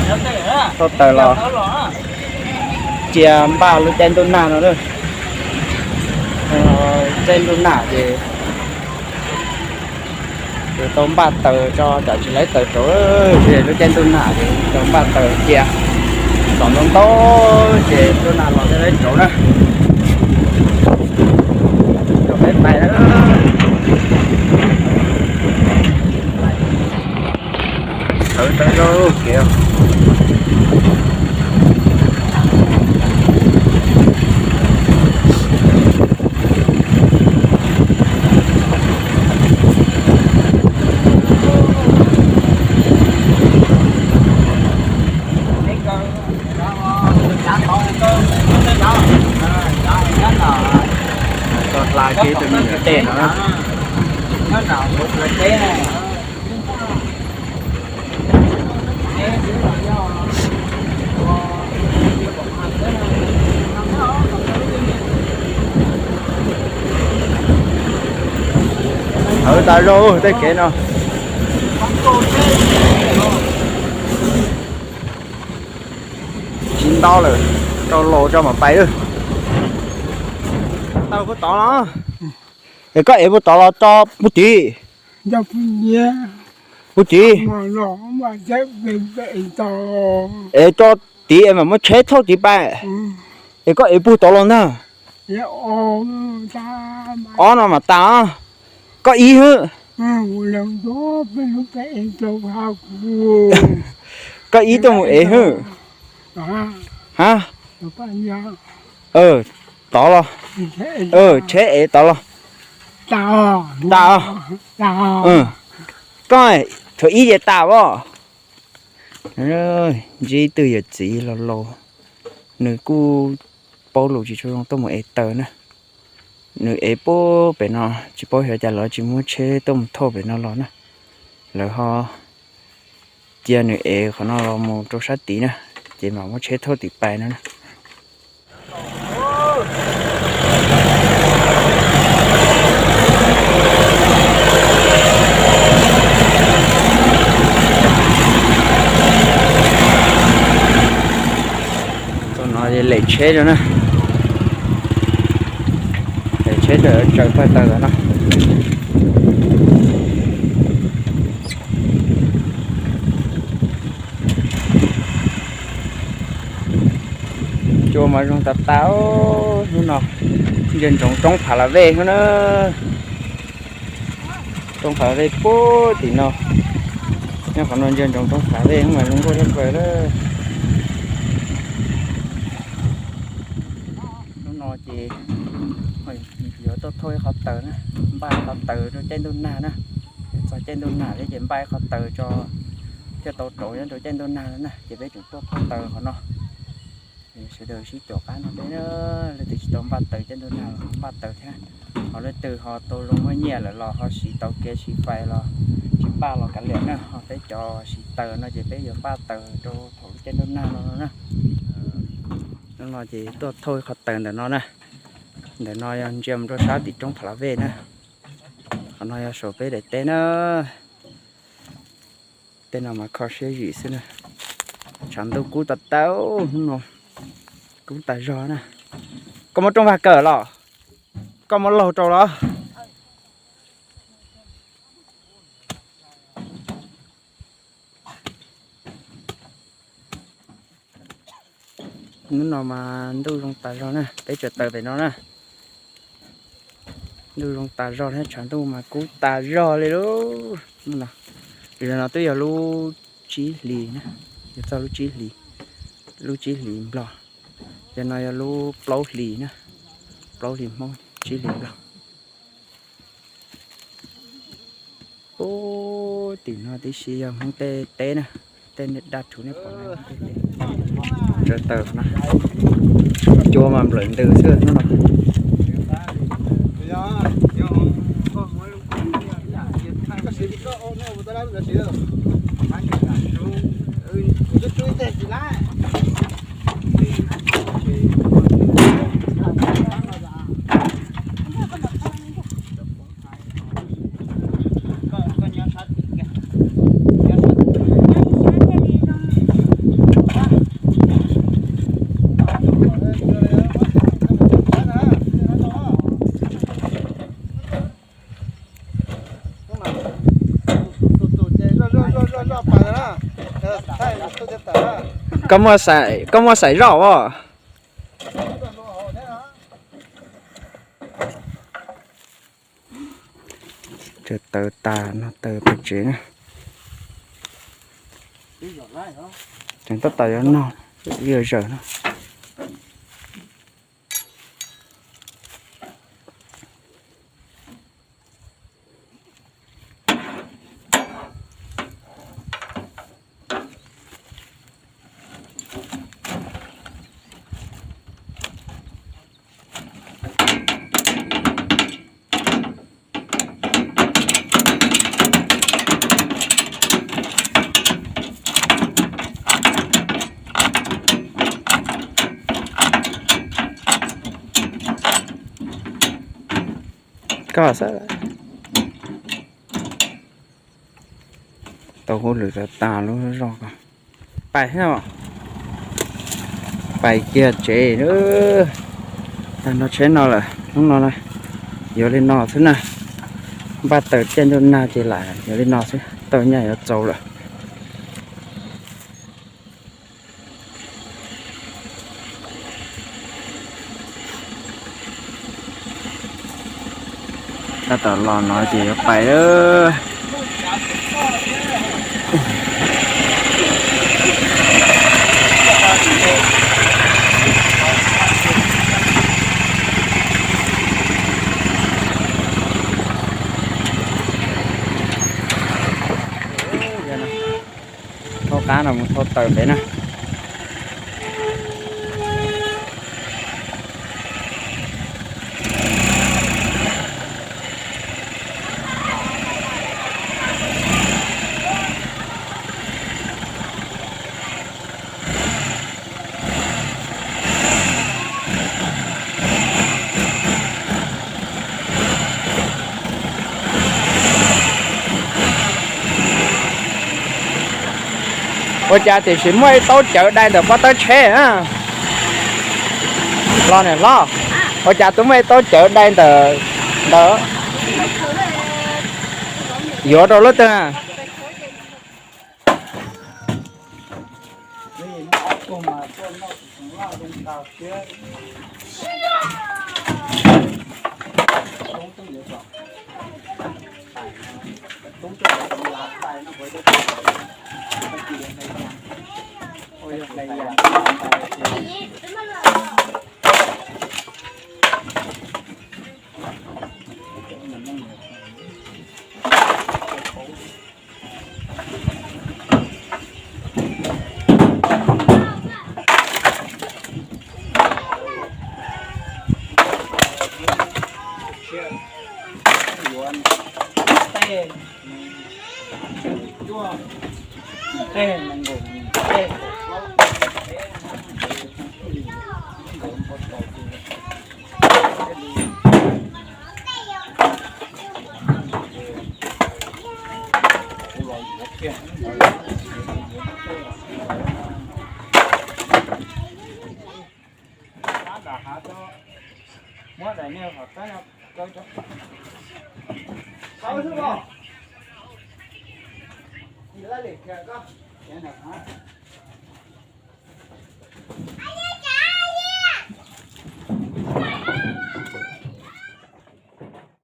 Thauj taws los cia npaj lub caij ntuj nag no na. Caij ntuj nag ces yuav tau npaj taws tso, tsam tsis laib taws rauv. Lub caij ntuj nag ces tau npaj taws cia kom ntau ntau ces ntuj nag los thiaj laib rauv na. Rau peb pais na. Thawv tawv zog kev. Tau hla kiag tus me nyuam tej no. Thawv tas zog tej kev no. Tsis ntau lawm, rau laus tso mam pais lawm. Tau puag tod los? Es koj ev puag tod los tso puag tid? Puag tid. Es tso tid es mam muab tsheb thauj tid pais. Es koj ev puag tod los ntag? Ob no mas tas. Koj ib hwb. Koj ib tuaj mus ev hwb. Ha. Tod los? Tsheb ev tod los? Tas. Koj, thaum ib ces tas os. Ntsib ib tug yawm txiv laus laus, nws kuj paub lus tsis tshua zoo tuaj mus ev taws na. Nws ev puag pem no, tsis paub xyov cas lawv tsis muab tsheb tuaj mus thauj pem no los na. Lawv ho cia nws ev qhov no los mus rau sab tid na, ces mam muab tsheb thauj tim pais no na. Txog no lem tsheb rau na. Lem tsheb rau tsaws pawg taws no. Cua mas zoo tas tas hnub no. Ntsia ntsoov roob Phav Las Vej hnub na. Roob Phav Las Vej puag tim no. Nyob qhov no ntsia ntsoov roob Phav Las Vej hnub mas zoo nkauj tshaj plaws lawm. Hnub no ces yuav tuaj thauj ib qhov taws na, npaj qhov taws rau caij ntuj nag na. Txog caij ntuj nag thiab ces npaj ib qhov taws tso thiaj tau rauv nyob rau caij ntuj nag na, ces peb tseem tuaj thauj taws qhov no. Sawv daws sib caum qab no peb, leej twg tsis tau npaj taws caij ntuj nag los npaj taws thiab. Ho leej twg ho tau zoo muaj nyiaj lawm los ho siv tau kev siv fais los tsis npaj los kav liam na. Ho peb cov siv taws no ces peb yuav npaj taws rau thaum lub caij ntuj nag no na. Hnub no ces tuaj thauj ib qhov taws ntawm no na. Ntawm no yog ntsia mus rau sab tim roob Phav Las Vej na. Qhov no yog saum peb daim teb na. Tej no mas kho siab zim xwb na. Tshav ntuj kub tas tas hnub no. Kub tas zog na. Koj muab rooj vag kawm los? Koj muab laug rau los? Hnub no mas ntuj zoo tas zog na, peb tseem taws pem no na. Ntuj zoo tas zog thiab tshav ntuj mas kub tas zog li lub. Zaum no twb yog lub tsib hlis na, yog txog lub tsib hlis, lub tsib hlis Nplog. Zaum no yog lub plaub hlis na, plaub hlis Hmoob tsib hlis Nplog. Ub, tim no tib si yog Hmoob tej teb na, tej daj rhuv nej pom no, Hmoob tej teb. Tsawv taws no, cua mas nplawm ntws xwb hnub no. Koj muaj xaim, koj muaj xaim zoj os. Taws tas no taws pem tsev na. Tseem tab tom yuav noj, yuav zawm no. Koj xav tau hauj lwm tas tas lub zog ko. Pais, pais kiag tsev. Tag nrho tsheb no lawm, hnub no yuav li no xwb na. Npaj taws tiaj ntuj nag ces lam yuav li no xwb, tau nyaj yuav txaus lawm. Tab tom los no ces yuav pais lawm. Thauj qab no mus thauj taws pem na. Ua cas tiam sis muaj ib taub cawv dai ntawm pob tawb tsheb na? Los niam hlob, ua cas twb muaj ib taub cawv dai ntawm ntawd? Yuav rau lub twg?